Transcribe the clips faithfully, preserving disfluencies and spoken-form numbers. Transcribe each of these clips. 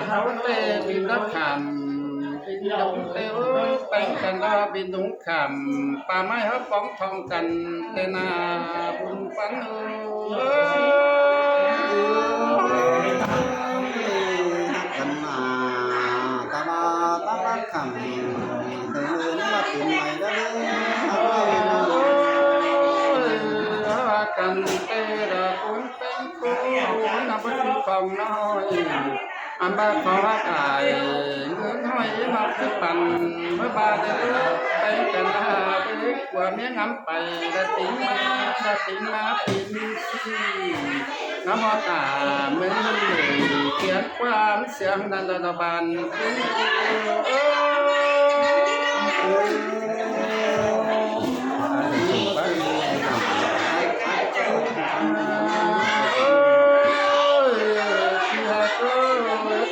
ꞌháu ꞌtẹ ꞌvin đắc khảm, ꞌvin đúng ꞌtẹ ꞌpéng căn ꞌlo ꞌvin đúng khảm, pá ꞌmái ꞌháu póng thong căn ꞌtẹ ꞌna bun pắn ꞌlới. Căn ꞌna ta ꞌva ta đắc khảm, ꞌtẹ ꞌnị ꞌmá pên mai đa ꞌlới. Căn ꞌtẹ đa cún ꞌpéng cún ꞌnặm báu ꞌchư khong ꞌnọi. Ăn ꞌva khong ꞌhặc ai, ꞌngớn ꞌhọi ꞌmá ꞌchư păn, ꞌmá ꞌva đa ꞌlới, ꞌpéng căn ꞌna, ꞌpéng ꞌlới, ꞌquá ꞌmía ngắm pay, đa tỉng ꞌmá, đa tỉng ꞌmá, pên ꞌmí ꞌsị. Ngắm ꞌhọt ꞌa, ꞌmướng ꞌmướng ꞌlới, kiếng ꞌquám siêng ꞌnặn đa đa ban.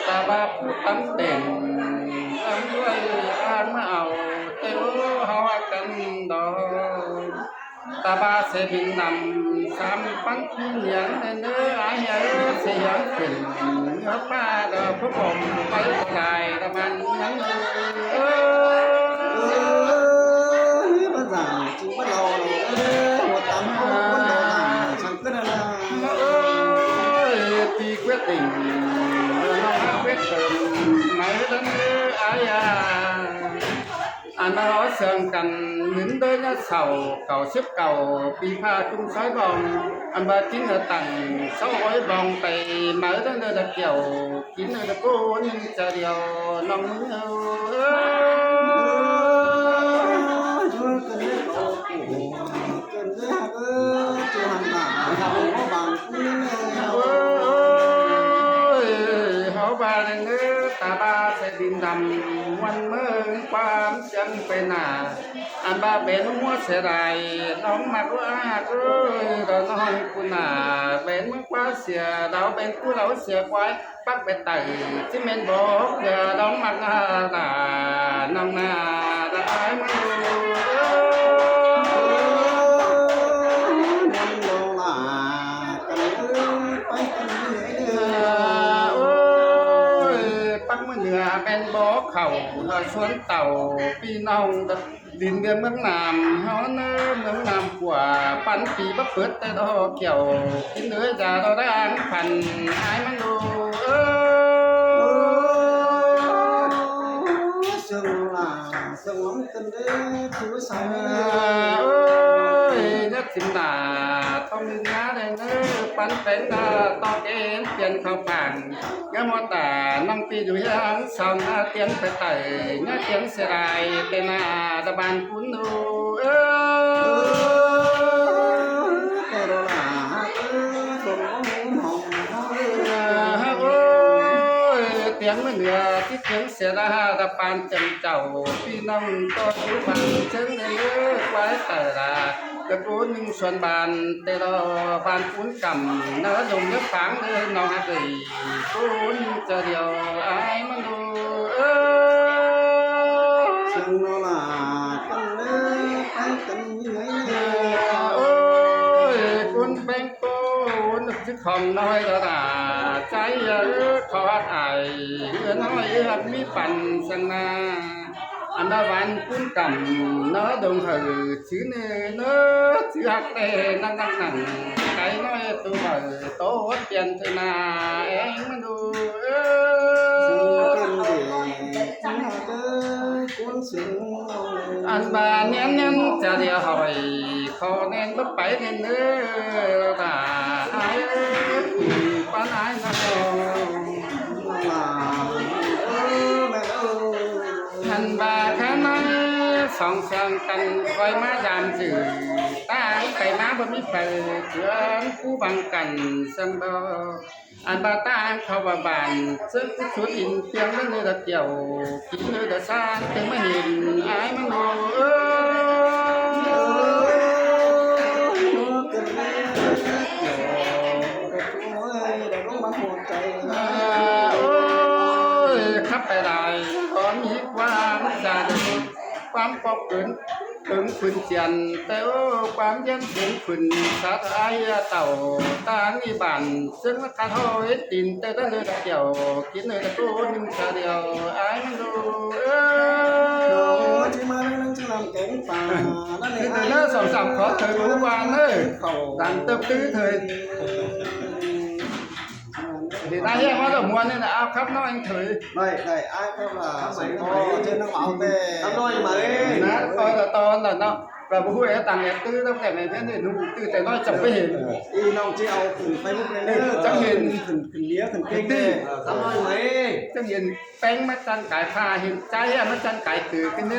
Ta ꞌva pú tắm tẻng, ăn đuôi ăn ꞌmá au, ꞌtẹ ꞌháu căn đo. Ta ꞌva ꞌsê ꞌvin đăm, sam pắn ꞌpi ꞌnhiếng ꞌnớ, ái ꞌnhá ꞌsê ꞌhiếng khửn, ꞌnhá ꞌpá đa phú bom, pay lai đa man ꞌnhiếng. Ơ, báu dẳng, chứ báu lau, ơ, ꞌhuột tắm, ꞌhuột lau dẳng, săng ꞌcứn ꞌnớ. Ơ, ꞌpi quyết định, ꞌnhá quyết tâm, mai đa ꞌnớ, ái da. Ăn ꞌmá ók siêng căn ꞌnhính ꞌtới ꞌnhá sau, cảu síp cảu, ꞌpi ꞌphạ ꞌchung sói bong, ăn ꞌva ꞌchí ꞌnhá tẳng, sáu ói bong pay, máư ꞌtáng ꞌnhá đa kiẻo, kin ꞌnhá đa ꞌcốn, ꞌnhá cha điêu, ꞌnọng ꞌmướng ꞌnhá. Ơ, ꞌchua căn ꞌnhá cảu, ꞌcốn ꞌnhá ꞌhặc ơ, ꞌchu hăn mả, ꞌhặc ꞌmá bang ꞌcứn ꞌnhá. Ơ, ơ, ꞌháu ꞌva ꞌnhá, ta ꞌva ꞌsê ꞌvin đăm, ꞌmuôn ꞌmướng ꞌquám siêng pay nả. Ăn ꞌva pên ꞌmúa sia lai, ꞌnọng ꞌmặc ꞌhặc ꞌới, ꞌlẹo ꞌnọng ꞌcốn nả, pên ꞌmướng ꞌquá sia, ꞌlẹo pên ꞌcú ꞌlẹo sia ꞌquái, ꞌpắc pên tảy, ꞌchí ꞌmen bók, ꞌlẹo ꞌnọng ꞌmặc nả, ꞌnọng nả, ꞌlẹo ải ꞌmắn đu. Ôi, ꞌpắc ꞌmướng ꞌnưa pên bók khảu, ꞌlẹo suốn tảu, ꞌpi ꞌnọng, đin ꞌviạk ꞌmướng ꞌnặm, ꞌháu ꞌnớ ꞌmướng ꞌnặm ꞌquá, păn pi báu pớt té ꞌlo kiẻo, kin ꞌnớ da ꞌlo đang phăn, ải ꞌmắn đu. Ơ, sương lả, sương lắm cơn đế, chú sai ꞌnớ. Ôi, nhất chính là thông minh ngá đây ꞌnớ, păn pén là to kén tiền khảo phản. ꞌNgá ꞌmo tả ꞌnọng ꞌpi dú ꞌhiếng song ꞌtiến pay tảy, ꞌnhá ꞌtiến sia lai, tên là đa bàn cún đu. Ơ, ơ, ơ, ôi, ꞌtiến ꞌmá ꞌnưa, ꞌchí ꞌtiến sia lai, đa bàn chăm chảu, ꞌpi ꞌnọng ꞌto dú bàn chớng đé ꞌlứa, ꞌquái tảy là, ꞌcọ ꞌcốn ꞌnưng suôn bàn, té ꞌlo bàn cún cắm, ꞌnớ dông ꞌnớ pháng, ꞌnớ ꞌnọng ꞌhặc ꞌới. Cún chả điêu ải ꞌmắn đu. Ơ, sương nó là cơn đế, ải cơn như ꞌngáy. Ôi, cún pén cún, chứ không nói đó là trái, ơ, khó ải, ơ, nói ơ, ꞌhặc ꞌmí păn săng na. Ăn ꞌva bàn cún cắm, ꞌnớ dông hảư, chứ ꞌnớ, ꞌnớ, chứ ꞌhặc té, năng, năng, năng, cái nói tu hảư, ꞌtố hốt tiền thôi mà, ải ꞌmắn đu. Ơ. Ăn ꞌva nén nén chả điêu hỏi, khó nén báu pay nén ꞌnớ, ta ải ơi, păn ải ꞌnớ. Ăn ꞌva khá ꞌnái song sương căn khỏi ꞌmá dam dử, ta ải pay ꞌmá báu ꞌmí pay, chướn cú băng căn sương báu. Ăn ꞌva ta ải khảu ꞌva bàn, sương cú suốt in tiếng ꞌnớ ꞌnớ đa kiẻo, kin ꞌnớ đa san, tiếng ꞌmá hên, ải ꞌmắn đu. Ơ. Ôi, khắp pay lai, khỏi ꞌmí ꞌquám gia đình, ꞌquám cốc cớn, cớn phưn chiên, té ơ, ꞌquám ꞌdiến cớn phưn, sắt ải tảu, ta ꞌnị bàn, sương ꞌmá khát ꞌhọi tin, té ta ꞌnớ đa kiẻo, kin ꞌnớ đa ꞌcốn ꞌnưng chả điêu ải ꞌmắn đu. Ơ. Ôi, ꞌchí ꞌmá ꞌnưng ꞌnưng ꞌchí ꞌlắm kéng pả, ꞌnặn ꞌnị, ꞌnị, ꞌnị, song sam khó thời ꞌmá ꞌquá ꞌnớ. Khảu. Đăng tớp tứ thời. Thì ta ꞌhiếng ꞌmá ꞌlẹo ꞌmuôn ꞌnị ꞌnớ, au khắp ꞌnọi thời. Đảy, đảy, ải khắp là, khắp ꞌmạy, song ꞌnọi, ꞌchớ ꞌnọng au té. Khắp ꞌnọi ꞌmạy. ꞌNá, ꞌtoi là ꞌtoi là ꞌnọ. Là báu ꞌhụ é tẳng é ꞌtứ, ꞌnọng té ꞌmạy ꞌviến ꞌnị, ꞌnụ ꞌtứ té ꞌnọi chăm ꞌmá hên. Ơ, ꞌi ꞌnọng ꞌchí au khửn Facebook ꞌnị ꞌnớ. Chăm hên. Khửn, khửn ꞌliế, khửn kéng ꞌtứ. Khắp ꞌnọi ꞌmạy. Chăm hên. Peng ꞌmá chăn cai pha, hên chai ꞌmá chăn cai cử, kin ꞌnến